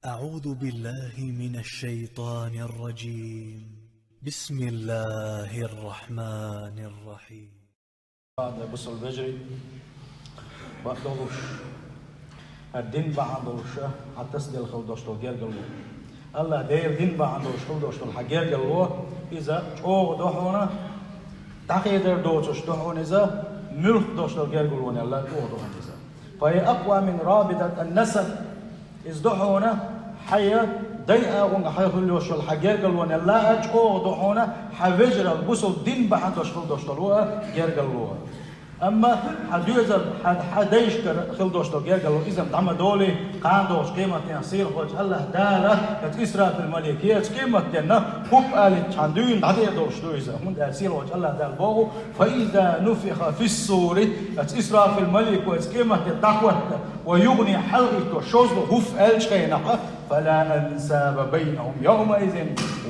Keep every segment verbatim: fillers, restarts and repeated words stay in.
أعوذ بالله من الشيطان الرجيم. بسم الله الرحمن الرحيم. Бусалба вежарий, бакъдолуш, хӀара дин бахьан долуш хьан тасаделла хила долуш долу гергарло. АллахӀ Делан дин бахьан долуш хила долуш долу хьан гергарло, иза чӀогӀа ду хьуна, дӀахедар доцуш ду хьуна иза, муьлхха долуш долу гергарлонел чӀогӀа ду хьуна иза. فهي أقوى من رابطة النسب. Иза ду хьуна хьан дай агӀонга хьан хуьлуш йолу хьан гергарлонел а чӀогӀа ду хьуна хьан вежарал бусалба дин бахьана долуш хила долуш долу гергарло. Амма хьан доьзал, хьан, хьан дайшкара хила долуш долу гергарло иза дӀа ма долий, кхана долчу къематдийнахь сийлахьчу АллахӀ Дала, оцу Исрафил малике, оцу къематдийнахь хӀуп алийча хьан дуьйна дӀадер долуш ду иза. ХӀунда аьлча сийлахьчу АллахӀ Дала боху, فإذا نفخ في الصور, оцу Исрафил малико оцу къематде дӀахӀотта, ويغني хьалхӀитто шозлагӀа хӀуф аьллачу хенахь, فلا أنساب بينهم يومئذ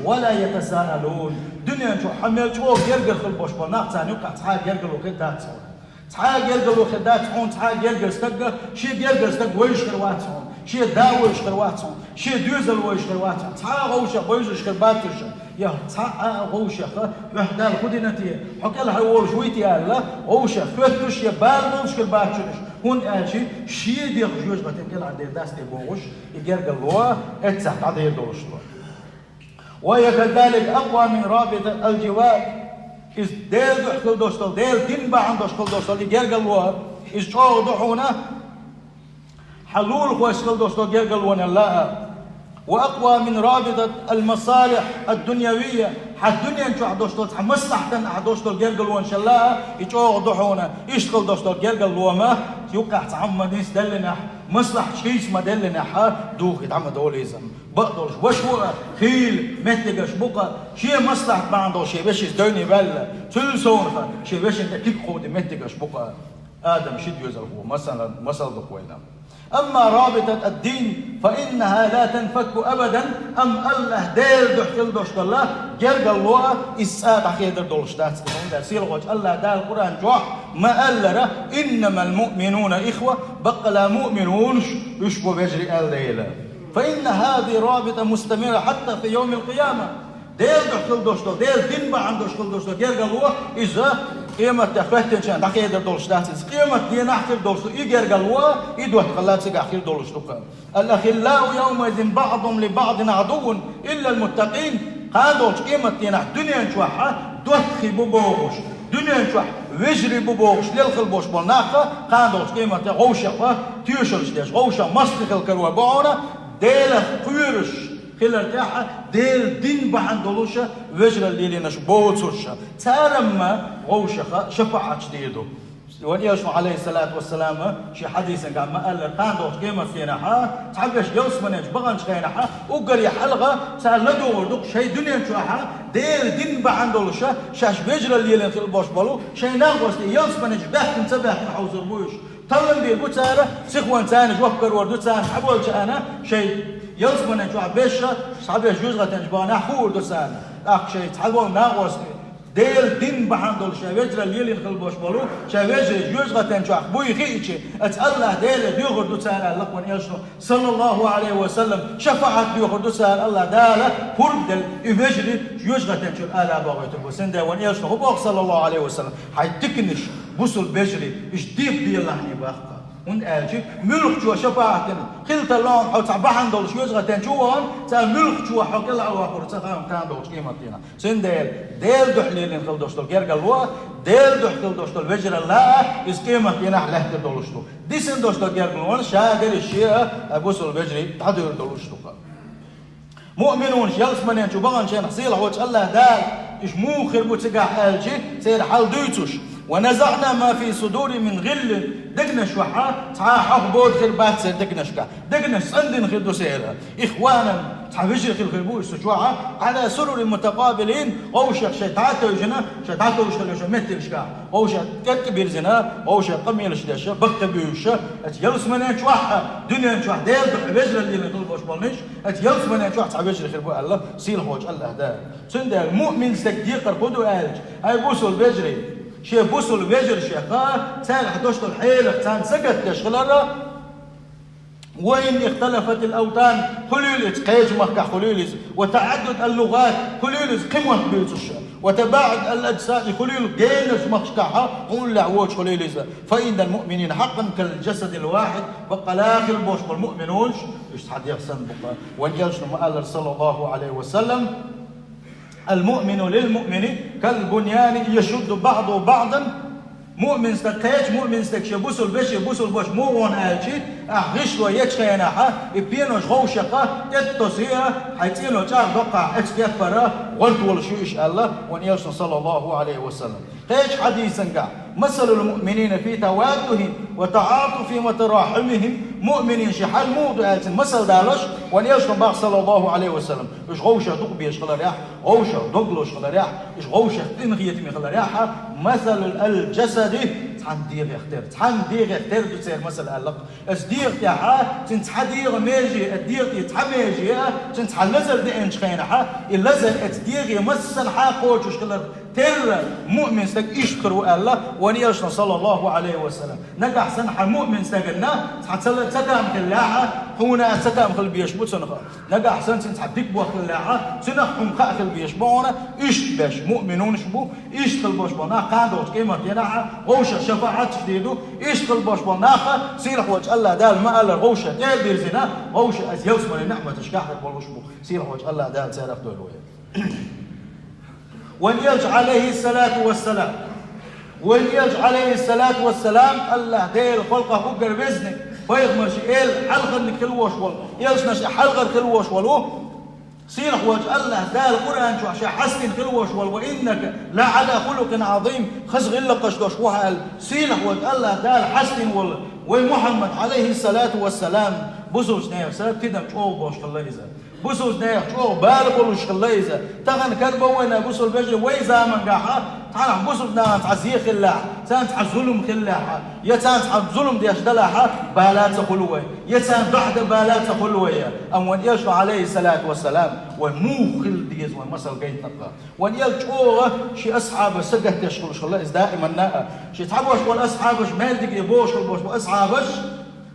ولا يتساءلون. Дуьнен чохь хьан мел чӀогӀа гергара хила болуш болу нах царна юккъехь цхьа а гергарло хир дац хьуна. Цхьа а гергарло хир дац хьуна, цхьа а гергара стаг, шен гергара стаг вевзаш хир вац хьуна, шен да вевзаш хир вац хьуна, шен доьзал вевзаш хир вац хьуна, цхьа а вовшах вевзаш хир бац уьш. Я цхьа а вовшах, хьох Дала хӀун дина те, хьо кӀелхьара волуш вуй те аьлла, вовшах хоьттуш я бала долуш хир бац уьш, хӀунда аьлча шен дегӀ жоьжахатин кӀелхьардер дац те бохуш, и гергарло эццахь дӀадер долуш ду. وهي كذلك أقوى من رابطة الجوار. Иза Делан дуьхьа хила долуш долу, Делан дин бахьана долуш хила долуш долу и гергарло, иза чӀогӀа ду хьуна хьан лулахошца хила долуш долу гергарлонел а. وأقوى من رابطة المصالح الدنيوية. Хьан дуьнен чохь долуш долу, цхьа маслахьтана ахь долуш долу гергарлонашал а, и чӀогӀа ду хьуна, иштта хила долуш долу гергарло ма, юккъехь цхьамма нисделлинехь, маслахьташ хийца ма деллинехь, духе дӀа ма долу иза. Бакъдолуш, ваша ву а, хийла меттигаш бу-кх, шен маслахьат бахьана долуш шен вешица девне ваьлла, цуьнан совнаха шен вешин тӀе куьг кховдо меттигаш бу-кх. Адам ши доьзалхо, масала, масал ду-кх вайна. أما رابطة الدين فإنها لا تنفك أبدا. Амма АллахӀ Делан дуьхьа хила долуш долу гергарло, иза цкъа а дӀахедар долуш дац. ХӀунда аьлча сийлахьчу АллахӀ Дала Къуръан чохь ма-аллара, إنما المؤمنون إخوة, баккъала муъминунаш уьш бу вежарий аьлла дела. فإن هذه الرابطة مستمرة حتى في يوم القيامة. Делан дуьхьа хила долуш долу, Делан дин бахьана долуш хила долуш долу гергарло, иза къематде хоьттинчарна дӀахедар долуш дац иза. Къематдийнахь хир долуш ду и гергарло, и доттагӀалла цигахь хир долуш ду-кх. الأخلاء يومئذ بعضهم لبعض عدو إلا المتقين. Кхана долчу къематдийнахь дуьнен чохь доттагӀий бу бохуш, дуьнен чохь вежарий бу бохуш, лелхала болуш болу нах, кхана долчу къематде вовшах тешалаш деш, вовшах маслиха хила карор бу хьуна, Делах кхоьруш хилар тӀехь, Делан дин бахьана долуш вежаралла лелийнарш боцурш. Цара-м вовшах шапаӀаташ дийр ду. Вайн элчано, Ӏалайхиссалату вассалам, шен хьадисангахь ма-аллара, кхана долчу къематдийнахь, цхьаберш ялсаманен чу баханчу хенахь, уггаре хьалха цара ладугӀур ду-кх шайн дуьнен чохь Делан дин бахьана долуш, шаьш вежаралла лелийна хила болуш болу шайн накъостий ялсаманен чу баьхкина ца баьхкина хьовсур бу уьш. Таллам бийр бу цара, сихонца царна жоп карор ду царна, цхьаболчарна шайн ялсаманен чохь берш, цхьаберш жоьжахатен чу баханехь хуур ду царна. ТӀаккха шайн цхьаболу накъостий Делан дин бахьана долуш шайн вежаралла лелийна хила болуш болу шайн вежарий жоьжахатен чохь буй хиъча, оцу АллахӀ Деле доьхур ду цара, аьлла-кх вайн элчано, саллаллаху Ӏалайхи ва саллам, шапаӀат доьхур ду цара, АллахӀ Дала пурба делла и вежарий жоьжахатен чуьра ала бохуьйтур бу. Цундела вайн элчано хӀун боху, саллаллаху Ӏалайхи ва саллам, хьайн диканаш, бусалба вежарий, уьш дипа белахьний баккха. ХӀунда аьлча муьлххачо шапаӀат дина хила тарло хьуна хьо цхьа бахьана долуш жоьжахатен чу вахана, цхьа муьлххачо хьо кӀелхьарваккхур ца хаам кхана долчу къематдийнахь. Цундела Делан дуьхьа лелийна хила долуш долу гергарло, Делан дуьхьа хила долуш долу вежаралла а иза къематдийнахь лаьттар долуш ду. Дисина долуш долу гергарло ша дерриш шен а, а бусалба вежарий дӀадуьйр долуш ду-кх. Муъминунаш ялсаманен чу баханчу хенахь сийлахьчу АллахӀ Дала уьш муха хир бу цигахь аьлча, церан хьал дуьйцуш: ونزعنا ما في صدورهم من غل. Дегнаш чохь цхьа а хьоха бода хир бац церан дегнашкахь. Дегнаш цӀандина хир ду церан. إخوانا, цхьа вежарий хила хир бу уьш цу чохь, على سرر متقابلين, вовшех шайн дӀа а тевжина, шайн дӀатовжуш хила йолчу меттигашкахь, вовшех кӀентӀа бирзина, вовшех къамелаш деш, баккхийбуьйлуш, оцу ялсаманен чохь а, дуьнен чохь Делан дуьхьа вежаралла лелийна хила болуш болниш, оцу ялсаманен чохь цхьа вежарий хир бу аьлла сийлахьчу АллахӀ Дала. Цундела муъмин стеган декхар хӀун ду аьлча, хӀай бусалба вежарий, шен бусалба вежаршех, царах долуш долу хьелах царна сагатдеш хилар, وإن اختلفت الأوطان, хуьлийла иза кхечу махкахь хуьлийла иза, وتعددت اللغات, хуьлийла иза кхин мотт буьйцуш, وتباعدت الأجساد, хуьлийла генаш махкахь, хьуналлехь воцуш хуьлийла иза, فإن المؤمنين حقا كالجسد الواحد, баккъала хила болуш болу муъминаш, уьш цхьа дегӀ санна бу-кх. Вайн элчано ма-аллара, саллаллаху Ӏалайхи ва саллам, المؤمن للمؤمن كالبنيان يشد بعضه بعضا, муъмин стаг кхечу муъмин стаг шен бусулба вешин бусулба ваша муха ву аьлча, ахь гӀишло ечу хенахь, и пенош гӀовшех тӀетосий, хьайн цӀено чӀагӀдоккху ахь оцу кеппара гӀорта волуш ю уьш аьлла, вайн элчано, саллаллаху Ӏалайхи ва саллам. Кхечу хьадисангахь: مثل المؤمنين في توادهم وتعاطفهم وتراحمهم, муъминийн ши хьал муха ду аьлла цуьнан масал далош, вайн элчано боху, саллаллаху Ӏалайхи ва саллам, уьш гӀовшех дукха безаш хиларехь, гӀовшех дог лозуш хиларехь, уьш гӀовшех къинхетаме хиларехь, مثل الجسد, цхьана дегӀех тера, цхьана дегӀех тера ду церан масал аьлла-кх. Оцу дегӀа тӀехь цуьнан цхьа дегӀан меже, оцу дегӀа тӀе цхьа меже, цуьнан цхьа лазар деанчу хенахь, и лазар оцу дегӀе массанхьа кхочуш хиларх терра муъмин стаг иштта хир ву аьлла, вайн элчано, саллаллаху Ӏалайхи ва саллам. Нагахь санна хьан муъмин стагана цхьа ца-, цатам хиллехь, хьуна а цатам хила безаш бу цунах. Нагахь санна цуьнан цхьа дика бохь хиллехь, цунах хьуна хаа хила безаш бу хьуна, иштта беш муъминаш бу, иштта хила болуш болу нах кхана долчу къематдийнахь гӀовшех шафаӀаташ дийр ду, иштта хила болуш болу нах сийлахь волчу АллахӀ Дала ма-аллара гӀовшех тӀе а бирзина, гӀовшех оцу ялсаманин неӀматашкахь хир болуш бу, сийлахь волчу АллахӀ Дала царах дойла вай. Вайн элча, Ӏалайхиссалату вассалам, вайн элча, Ӏалайхиссалату вассалам, АллахӀ Делан халкъах уггар везаниг, пайхамарш эла хьалхарниг хила волуш волу, элчанаш хьалхара хила волуш волу, сийлахь волчу АллахӀ Дала Къуръан чохь ша хьастина хила волуш волу: «Ва иннака ла Ӏала хулукъин Ӏазим», хаза гӀиллакхаш долуш ву хьан аьлла, сийлахь волчу АллахӀ Дала хьастина волу вай Мухьаммад, Ӏалайхиссалату вассалам, бусулбачу нехан тидам чӀогӀа болуш хилла иза. Бусулбачу нехан чӀогӀа бала болуш хилла иза. Тахана карабо вайна бусулба вежарий вай замангахь, цхьанхьа бусулба нахана цхьа зе хиллехь, царна цхьа зулам хиллехь, я царна цхьа зулам деш далахь, бала ца хуьлу вай, я царна дуьхьа дан бала ца хуьлу вай. Амма вайн элчано, Ӏалайхиссалату вассалам, вай муха хила деза вайн масал гайта-кх. Вайн элча чӀогӀа шен асхьабаш сагатдеш хуьлуш хилла иза даиманна а. Шен цхьаболуш болу асхьабаш, маьждиге богӀуш хила болуш болу асхьабаш,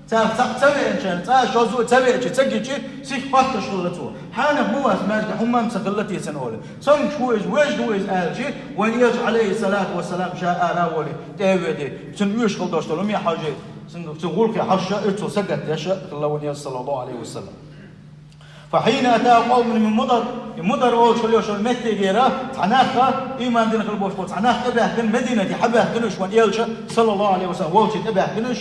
царах цхьаъ ца веанчарна, цкъа а шозза а ца веача, ца гича, сиха хоттуш хилла цо: «Хьанах ма вац маьждиге, хӀумма-м ца хилла те цуьнан?» олий. «Цомгуш ву иза, вежа ву иза», аьлча, вайн элча, Ӏалайхиссалату вассалам, ша ара а волий, тӀе а ведий, цунна оьшуш хила долуш долу хӀума хьожий, цуьнан, цуьнан гӀуллакхе хьожуш а, цо сагатдеш а хилла вайн элча, саллаллаху Ӏалайхи ва саллам. فحين أتاه قوم من مضر, и Мудар олуш хила йолуш йолу меттигера цхьа нах, ийман дина хила болуш болу цхьа нах тӀебаьхкина, Мединате хьабаьхкина уьш вайн элча, саллаллаху Ӏалайхи ва саллам, волчу тӀебаьхкина уьш.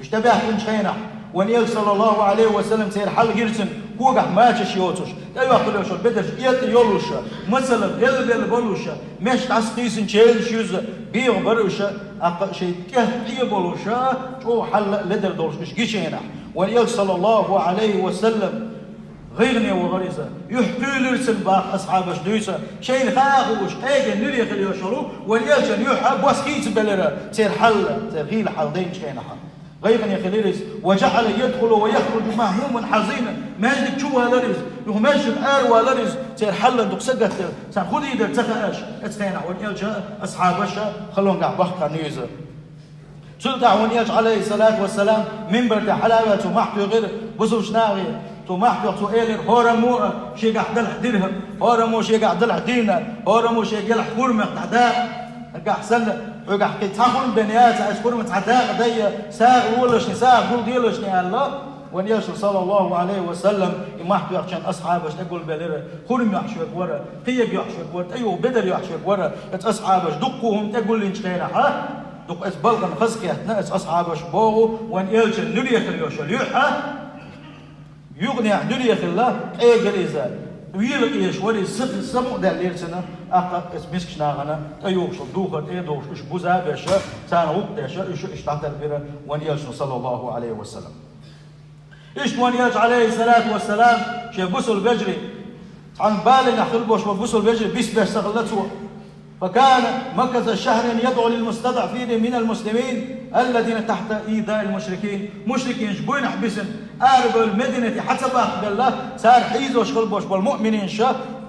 Уьш тӀебаьхкинчу хенахь, вайн элча, саллаллаху Ӏалайхи ва саллам, церан хьал гира цуьнан, когахь мачаш йоцуш, тӀейоккхуш йолуш йолу бедарш эта йолуш, масала, белла-белла болуш, мешка дӀасакхийсина челаш юза, бегӀа бара уьш, тӀаккха шайн кӀехкъе болуш, чӀогӀа хьал а ледар долуш уьш гича хенахь, вайн элча, саллаллаху Ӏалайхи ва саллам, гӀайгӀане вахара иза. Юьхь кхоьлира цуьнан, боху асхьабаша дуьйцу, шайна хаа а хууш, къегина нуьре хила йолуш йолу вайн элчан юьхь бос хийцабелира церан хьал, церан гӀийла хьал дайначу хенахь. ГӀайгӀане хилира иза. وجعل يدخل ويخرج مهموما حزينا. Маьждиг чу валара иза, юха маьждиг ара валара иза, церан хьална дукха сагатделла, царна хӀун дийр дара ца хууш, оцу хенахь вайн элча а, асхьабаш а халонгахь бахкана ю иза. Цул тӀаьхьа вайн элча, Ӏалайхиссалату вассалам, минбар тӀе хьала а ваьлла, цо мохь туьйхира бусулбачу нахе. Цо мохь туьйхира, цо элира: «ХӀораммо а шегахь делахь дирхӀам, хӀораммо шегахь делахь динар, хӀораммо шега елахь хурмах дӀа дакъа. Нагахь санна хьоьгахь кхин цхьа хурма бен яцахь, аса хурма цхьа дакъа дайа, сагӀа лолашни, сагӀа гулделашни», аьлла. Вайн элча, саллаллаху Ӏалайхи ва саллам, и мохь туьйхча асхьабаш тӀегулбелира, хурма йохьуш верг вара, кхин ерг йохьуш верг вара, тӀеюха бедар йохьуш верг вара, оцу асхьабаш дуккха хӀума тӀегуллинчу хенахь, дукха оцу балхана хаза кхеттина оцу асхьабаша боху, вайн элчан нуьре хила йолуш йолу юьхь, юкъанехь нуьре хилла, къегира иза, вела къезаш вара иза, са, самукъадаьллера цуьнан, тӀаккха оцу мискачу нахана тӀеюхуш йолу духар тӀе а дохуш, уьш буза а беш, царна гӀуллакх деш, уьш а иштта дӀатарбира вайн элчано, саллаллаху Ӏалайхи ва саллам. Иштта вайн элча, Ӏалайхиссалату вассалам, шен бусулба вежарий, цхьана баланехь хила болуш болу бусулба вежарий бисбеш ца хилла цо. فكان مكث شهرا يدعو للمستضعفين من المسلمين الذين تحت إيذاء المشركين. Мушрикинаш буйнахь бисина, арабевлла Мединате хьа ца бахкабелла, цара хьийзош хила болуш болу муъмининаш,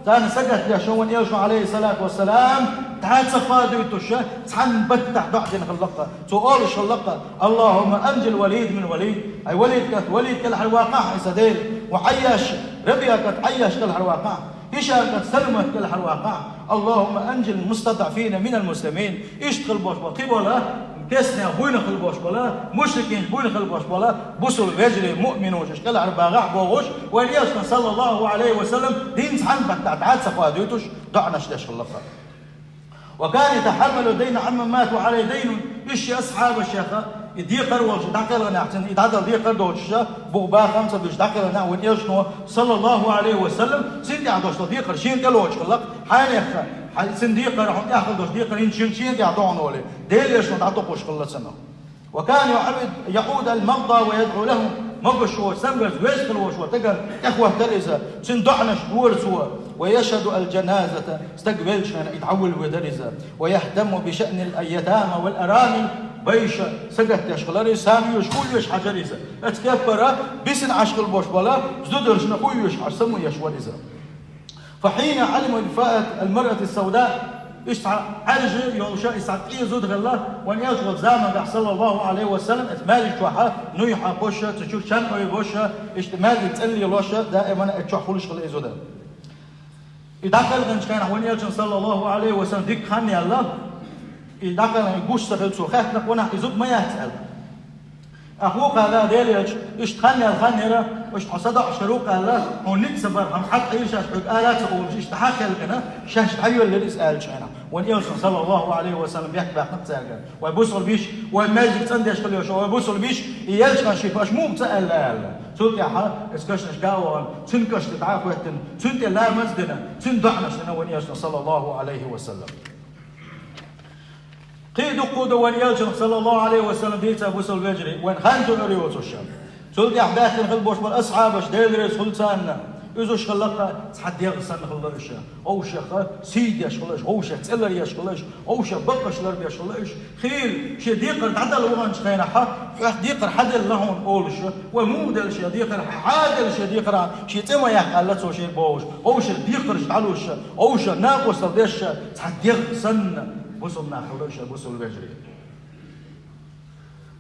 царна сагатдеш вайн элчано, Ӏалайхиссалату вассалам, ДӀа ца хоадуьйтуш, цхьан баттахь доӀа дина хиллакха. Цо олуш хиллакха: «اللهم أنج الوليد من الوليد». Ай Валид кӀалхьара ваккхахь, Ӏийса Дела, ва Ӏайяш, Рабиа кӀалхьара Ӏайяш кӀалхьара ваккхахь, Ишар кӀалхьара Саламат кӀалхьара ваккхахь. «اللهم أنج المستضعفين من المسلمين». Иштта хила болуш бола, кхин бола, кеснех буйна хила болуш бола, мушрикинчу буйна хила болуш бола бусул вежарий, муъминаш кӀалхьара багӀахь бохуш, вайн Элчано, саллаллаху Ӏалайхи ва саллам, динца цхьана баттахь дӀа ца хоадуьйтуш, доӀанаш деш хиллакха. «وكان يتحمل الدين عمن مات عليه دين». Иштта асхьабашех, и декхар волуш, дӀакхелхинехь, цуьнан и дӀадала декхар доцуш, бух бахам ца буьйш дӀакхелхинехь, вайн Элчано, саллаллаху Ӏалайхи ва саллам, цуьнан тӀехь долуш долу декхар шена тӀелоцуш хиллакх, хьайнехха, хьайн цуьнан декхар, хьуна тӀехь хила долуш декхар хӀинца шен, шена тӀехь догӀу олий, Дела Элчано дӀадоккхуш хилла цунах. «وكان يعود، يعود المرضى ويدعو لهم». Могуш волчу, цамгарца веза хила волуш волу стагана тӀехӀоттара иза, цуьнан доӀанаш дора цо. «ويشهد الجنازة», стаг веллачу хенахь и дӀавулла ведара иза. «ويهتم بشأن اليتامى والأرامل». Байша сагатдеш хилара иза, царна оьшуш хӀун оьшуш хьажара иза. Оцу кеппара бисина Ӏаш хила болуш бола зударшна хӀун оьшуш хьажа самукъаеш вара иза. «فحين علم بوفاة المرأة السوداء». Иштта цхьа Ӏаьржа йолуш, иштта цхьа цӀен зуда хилла, вайн Элча волчу заманахь, саллаллаху Ӏалайхи ва саллам, оцу маьждиг чохь нуй хьокхуш, цу чуьра чан ойбуш, иштта маьждиг цӀанлелош, даимана оцу чохь хуьлуш хилла и зуда. И дӀакхелхинчу хенахь вайн Элчано, саллаллаху Ӏалайхи ва саллам, дика хан яьлла, и дӀакхелхина гуш ца хилла цо хаьттина, ванахь и зуда ма яц аьлла. Ахьа вукху аьлла, Дела Элча, иштта хан яьлла хан яра, иштта хьо садоӀуш хир ву-кх аьлла, хьуна ницкъ ца бара, хьуна хьакъ Ӏийра шаьш, хьоьга ара а ца олуш, иштта хьакхелхина, шаьш дӀайоьллира иза аьллачу хенахь. Вайн Элчано, саллаллаху Ӏалайхи ва саллам, бехк баьккхина цаьрга: «Вай бусалба йиша, вай маьждиг цӀандеш хила йолуш, вай бусалба йиша, и еллачу хенахь шиъ аша муха ца аьлла?» аьлла. Цул тӀаьхьа оцу кашнашка а вахана, цуьнан каш тӀе дӀа а хӀоьттина, цуьнан тӀе ламаз а дина, цуьнан доӀанаш дина вайн Элчано, саллаллаху Ӏалайхи ва саллам. Кхин а дуккха а ду вайн Элчанах, саллаллаху Ӏалайхи ва саллам, дийца, бусалба вежарий, вайн хан тоьар йоцуш. Цул тӀаьхьа баьхкина хила болуш болу асхьабаш, Дела реза хуьлда царна, уьш хиллакх цхьа дегӀ санна хилла уьш. Вовшех сий деш хилла уьш, вовшех цӀе ларъеш хилла уьш, вовшех бакъаш ларбеш хилла уьш. Хийла шен декхар дӀадала ваханчу хенахь, хьох декхар хьан делла хьуна олуш, вай муха делла шен декхар, хьан делла шен декхар, шен цӀе ма яккха аьлла цо шена бохуш, вовшех декхарш дӀалуш, вовшех накъосталла деш, цхьа дегӀ санна бусалба нах хилла уьш, бусалба вежарий.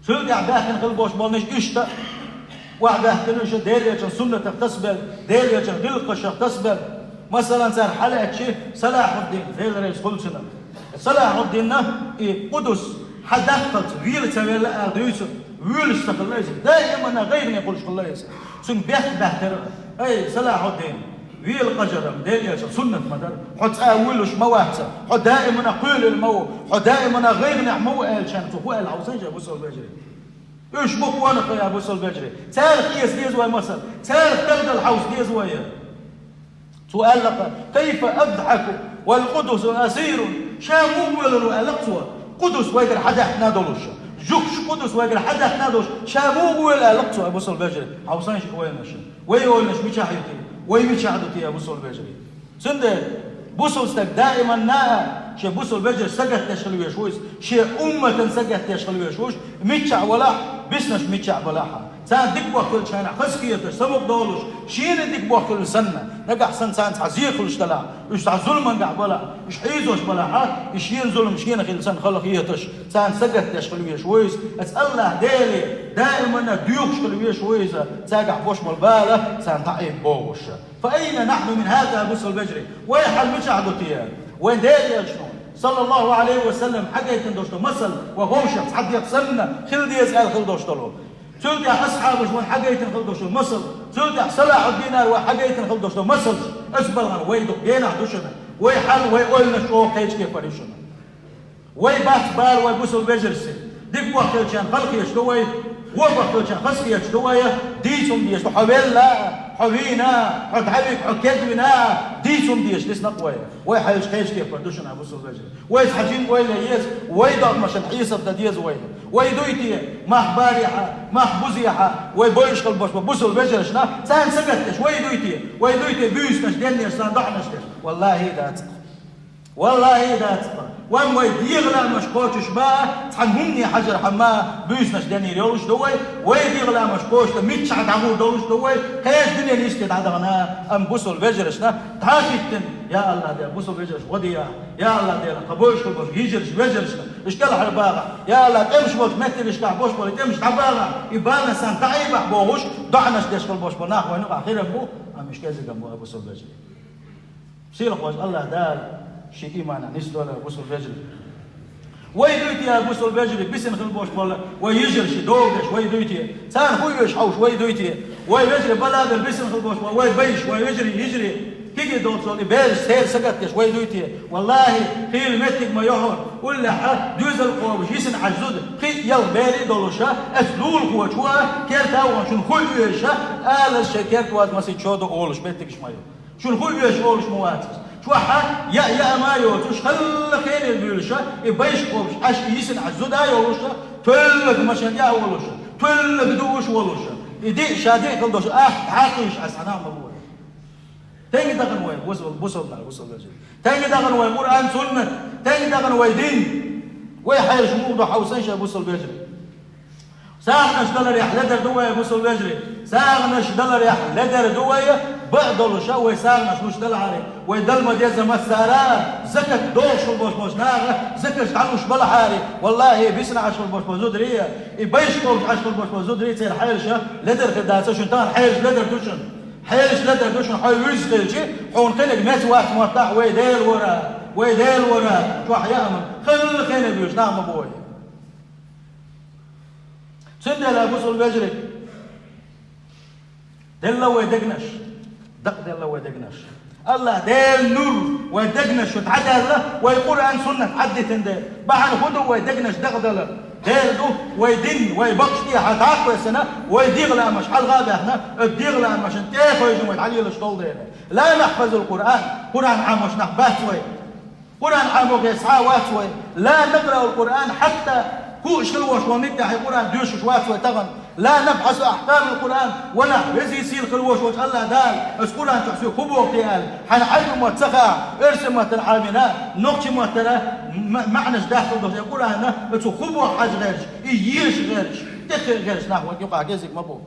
Цул тӀаьхьа баьхкина хила болуш болнаш иштта, охьабаьхкина уьш Дела Элчан суннатах тасабелла, Дела Элчан гӀиллакхашах тасабелла. Масалан, цара хьалаьцчи Салахьуддин, Дела реза хуьлда цунна. Салахьуддинна и Къудус хьан даккхалц вела ца велла аьлла дуьйцу, вуьйлуш ца хилла иза, даимана гӀайгӀане хуьлуш хилла иза. Цуьнга бехк баьхкира: «Ай, Салахьуддин, вела къажарам, Дела Элчан суннат ма дара. Хьо цкъа а вуьйлуш ма вац, хьо даимана кхоьлина ма ву, хьо даимана гӀайгӀанехь ма ву», аьллачу хенахь цо хӀун аьлла хьовсийша, бусалба вежарий? Уьш муха вахана, я бусалба вежарий? Царах эца деза вай масал, царах тардала хьовса деза вай. Цо аьллакха: «كيف أضحك والقدس أسير». Ша муха воьлур ву аьллакх цо, Къудус вайгара хьадаьхкина долуш. Жуьгташ Къудус вайгара хьадаьхкина долуш, ша муха воьлу аьллакх цо, бусалба вежарий? Хьовсийша вайнаш. Вай ойланаш мичахь ю те? Вай мичахь ду те, бусалба вежарий? Цундела бусалба стаг даиманна а шен бусалба вежарий сагатдеш хила везаш ву иза, шен умматан сагатдеш хила везаш ву иза, миччахь валахь, биснарш миччахь балахь а. Царна дика бохкуьйлучу хенахь хазахеташ, самукъадолуш, шена дика бохкуьйлуш санна, нагахь санна царна цхьа зен хуьлуш далахь, уьш цхьа зуламангахь балахь, уьш хьийзош балахь а, и шена зулам шена хилла санна хала хеташ, царна сагатдеш хила везаш ву иза. Аса АллахӀ Деле даиманна доьхуш хила везаш ву иза, цаьргахь бош болу бала царна дӀаайба бохуш. «فأين نحن من هذا», бусалба вежарий? Вай хьал мичахь ду те? Вайн Дела Элчано, саллаллаху Ӏалайхи ва саллам, хьагайтина долуш долу масал, вай вовшех цхьа дегӀ санна хила деза аьлла хила долуш долу. Цул тӀаьхьа асхьабаша вайна хьагайтина хила долуш долу масал, цул тӀаьхьа Салахьуддинара вайна хьагайтина хила долуш долу масалш, аса балхана вай дукха генахь ду шуна, вай хьал, вай ойланаш чӀогӀа кхечу кепара ю шуна. Вай бац бала вай бусалба вежаршца. Дика бохкуьйлучарна хала хеташ ду вай, вон бохкуьйлучарна хазахеташ ду вай, дийца хӀума дезаш ду, хьо велла а, хьо вийна а, хьо дӀавига, хьо кегвина а, дийца хӀума дезаш дисна-кх вай. Вай хьалчу кхечу кепара ду шуна, бусалба вежарий. Вайца хьан жин ойла еза, вай догӀмашна хьесап дан деза вай. Вай дуй те, мах барехьа, мах бузехьа, вай бойуш хила болуш болу бусалба вежаршна, царна сагатдеш вай дуй те, вай дуй те, буьйсанаш денъеш, царна доӀанаш деш? ВаллахӀи, дац-кх. ВаллахӀи, дац-кх. Вайн вай дегӀа лаамаш кхочуш ба, цхьан хӀумане хьажар хӀама буьйсанаш денийр йолуш ду вай, вай дегӀа лаамаш кхочуш да, миччахьа дӀагӀур долуш ду вай, кхечу дуьненан йисте дӀадахана, амма бусалба вежаршна дӀа а хӀиттина, я АллахӀ Дела, бусалба вежарш гӀо дехьа, я АллахӀ Дела, тхан бевзаш болчу йижарш, вежаршна, уьш кӀелхьара багӀахь, я АллахӀ, тӀемаш болчу меттигашкахь болуш болу тӀемаш дӀабагӀахь, и баланаш санна дӀаайбахь бохуш, доӀанаш деш хила болуш болу нах вайна юкъахь хир а бу, амма уьш кӀезиг а бу, бусалба вежарий. Сийлахь волчу АллахӀ Дала шен ийманехь нисдойла бусалба вежарий. Вай дуй те, бусалба вежарий, бисина хила болуш болу вай йижарш, догӀу деш вай дуй те? Царна хӀун оьшу хьовсуш вай дуй те? Вай вежарий, балабелла бисина хила болуш болу вай байш, вай вежарий, йижарий, кегий долчу и бераш церан сагатдеш вай дуй те? ВаллахӀи, хийла меттиг ма ю хьуна, уллехь а доьзал кхобуш, йисина Ӏаш зуда, кхин а ялх бер а долуш, ас лулахочо керта а вахана, шуна хӀун оьшу, аларш шайн керта ваза масийтта шо ду олуш меттигаш ма ю. Шуна хӀун оьшу олуш ма вац ас. Чохь а яа, яа ма йоцуш, халла хенера буьйлуш, и байш кхобуш, Ӏаш и йисина Ӏаш зуда а йолуш, тоьллаг машен тӀехь а волуш, тоьллаг дууш а волуш, и диъ ша диъ хила долуш, ахь дӀакхуьйсуш Ӏаш хьан нах ма боху. Тенга дахана вай, бусал-, бусалба нах, бусалба вежарий. Тенга дахана вай Къуръан, суннат, тенга дахана вай дин. Вай хьераш муха ду хьовсийша, бусалба вежарий. СагӀанаш даларехь ледар ду вай, бусалба вежарий. СагӀанаш даларехь ледар ду вай, бакъ долуш а вай сагӀанаш луш далахьара, вай дала ма-дезза массара а, закат дохуш хила болуш болчу наха закаташ дӀалуш балахьара, валлахӀи, бисина Ӏаш хила болуш болу зударий а, и байш кхобуш Ӏаш хила болуш болу зударий а, церан хьераш а ледар хир дац шуна, тахана хьераш ледар ду шуна. Хьераш ледар ду шуна, хьо вуьззина хилча, хьуна кхиниг меца вац моттахь, вай Дела вара, вай Дела вара, чохь яа ма, халла хенера буьйлуш нах ма боху. Цундела, бусалба вежарий, делла вай дегнаш, дакъаделла вай дегнаш. АллахӀ Делан нур вай дегнаш чу дӀадаьлла, вай Къуръан, суннат Ӏаддитина дела. Бахьана хӀун ду вай дегнаш дакъадалар? Дела ду, вай дин, вай бакъаш тӀехьа дӀакхоьссина, вай дегӀа лаамаш хьалха а баьхна, оцу дегӀа лаамашна тӀе а хевшина вай дӀалелаш долу дела. لا نحفظ القرآن, Къуръан Ӏамош нах бац вай. Къуръан Ӏамо гӀерта схьа а вац вай. لا نقرأ القرآن حتى, хууш хила волуш волу меттехь Къуръан доьшуш вац вай тахана. لا نبحث أحكام القرآن, ва нах, везий сийлахь хила волуш волчу АллахӀ Дала, аса Къуръан чохь соьга хӀун боху те аьлла, хьайна Ӏаьрбийн мотт ца хаахь, оьрсийн маттана Ӏамийна, нохчийн маттана, ма-, маьӀнаш дахкал долуш, и Къуръан, аса хӀун боху хьажа гӀерташ, и еша гӀерташ, тӀекхиа гӀерташ нах вайн юкъахь кӀезиг ма бу.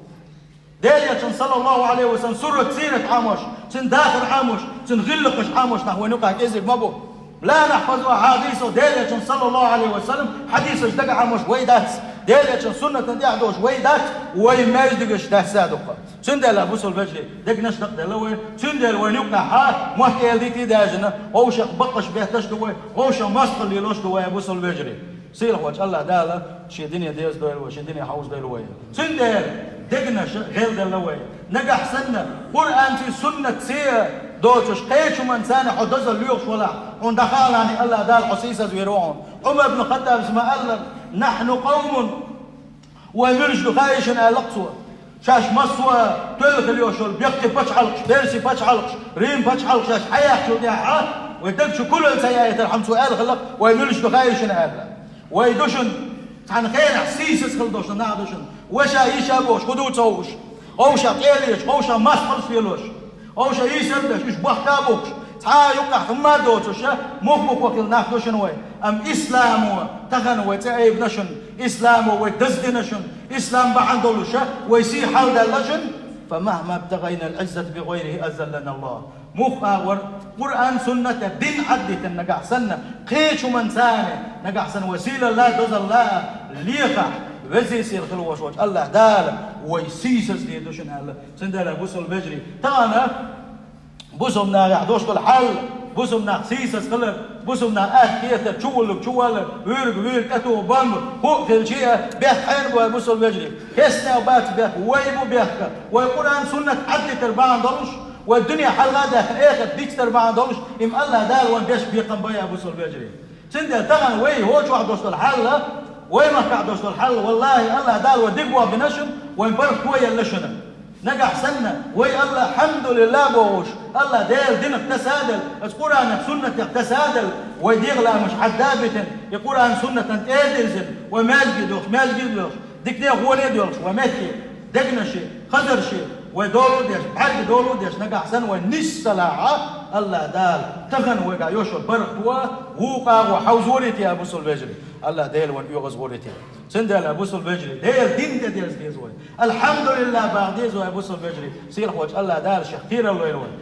Делан Элчанан, саллаллаху Ӏалайхи ва саллам, суррат, сират Ӏамош, цуьнан дахар Ӏамош, цуьнан гӀиллакхаш Ӏамош нах вайн юкъахь кӀезиг ма бу. لا نحفظ أحاديثه, Делан Элчанан, саллаллаху Ӏалайхи ва саллам, хьадисаш дага Ӏамош вай дац, Делан Элчанан суннатана тӀехь долуш вай дац, вай маьждигаш дац а дукха. Цундела, бусалба вежарий, дегнаш дакъаделла вай, цундела вайн юкъахь мотт эладита а даьржина, вовшах бакъаш бетташ а ду вай, вовшах мостагӀалла лелош а ду вай, бусалба вежарий. Сийлахь волчу АллахӀ Дала шен дине деза дойла вай, шен дине хьовза дойла вай. Цундела дегнаш гӀелделла вай. Нагахь санна Къуръанций, суннатций доцуш, кхечу хӀуманца хьо дозалла лоьхуш валахь, хьуна дӀахаалахь, АллахӀ Дала хьо сийсазвийр ву хьуна. Ӏумар бну Хаттабас ма-аллара: نحن قوم, вай муьлш ду хаий шуна, аьлла-кх цо. Шаьш массо а тоьлла хила йолуш йолу бехке пачхьалкхаш, перси пачхьалкхаш, Рим пачхьалкхаш шаьш хьаяьккхинчул тӀаьхьа, вай даг чу кулал ца яийтархьама, цо аьлла хилла-кх, вай муьлш ду хаий шуна аьлла. Вай ду шуна, цхьана хенахь сийсаз хила долуш нах ду шуна. Ваша, йиша бохуш, хӀун ду ца хууш. Вовшах тӀе а лелаш, вовшах мостагӀаллаш лелош. Вовшах йийсар а беш, уьш бахка а бухкуш, цхьа а юккъехь хӀумма а доцуш, мух-муха хила нах ду шуна вай. Амма исламо тахана вай цӀе айбина шуна, исламо вай даздина шуна, ислам бахьана долуш вай сий хьалдаьлла шуна. فمهما ابتغينا العزة بغيره أذلنا الله. Муха агӀор, Къуръан, суннат я дин Ӏаддитина нагахь санна, кхечу хӀуманца нагахь санна вай сийлалла а, дозалла а лехахь, везий сийлахь хила волуш волчу АллахӀ Дала вай сийсаз дийр ду шуна аьлла. Цундела, бусалба вежарий, тахана бусалба нахехь долуш долу хьал, бусалба нах сийсаз хилар, бусалба нах атта хетар, чу вуллург чу валар, вуьйриг вуьйр, тӀетуху бомба, хӀуъа хилча а, бехк хьенан бу, бусалба вежарий? Кхечанех бац бехк, вай бу бехк. Вай Къуръан, суннат Ӏаддитар бахьана долуш, вай дуьне хьалха а даьхна, эхарт дицдар бахьана долуш, и ма АллахӀ Дала вайна беш бекхам бан, бусалба вежарий. Цундела тахана вай хӀокху чохь долуш долу хьал, вай махкахь долуш долу хьал, валлахӀи, АллахӀ Дала вай дика бохбина шуна, вайн бархӀ кхо елла шуна. Нагахь санна, вай АллахӀ, хьамдулиллахӀ бохуш, АллахӀ Делан динах таса а делла, аса Къуръанах, суннатех таса а делла, вай дегӀа лаамаш Ӏадда а битина, и Къуръан, суннатан тӀе а дирзина, вай маьждиге доьхуш, маьждиг а доьхуш, дикане а, гӀоне а доьхуш, вай метте, дегнаши, хазарши, Вай долу а деш, бӀаьрг долу а деш, нагахь санна вай нисса лахь а, АллахӀ Дала тахана вайгахь йош йолу баркат а, вукху агӀор хьовзорий те, бусалба вежарий? АллахӀ Дела вайна оьгӀазворий те. Цундела, бусалба вежарий, Делан дин тӀедерза деза вай. АлхьамдулиллахӀ баха деза вай, бусалба вежарий. Сийлахьчу АллахӀ Дала шех кхералла лойла вай.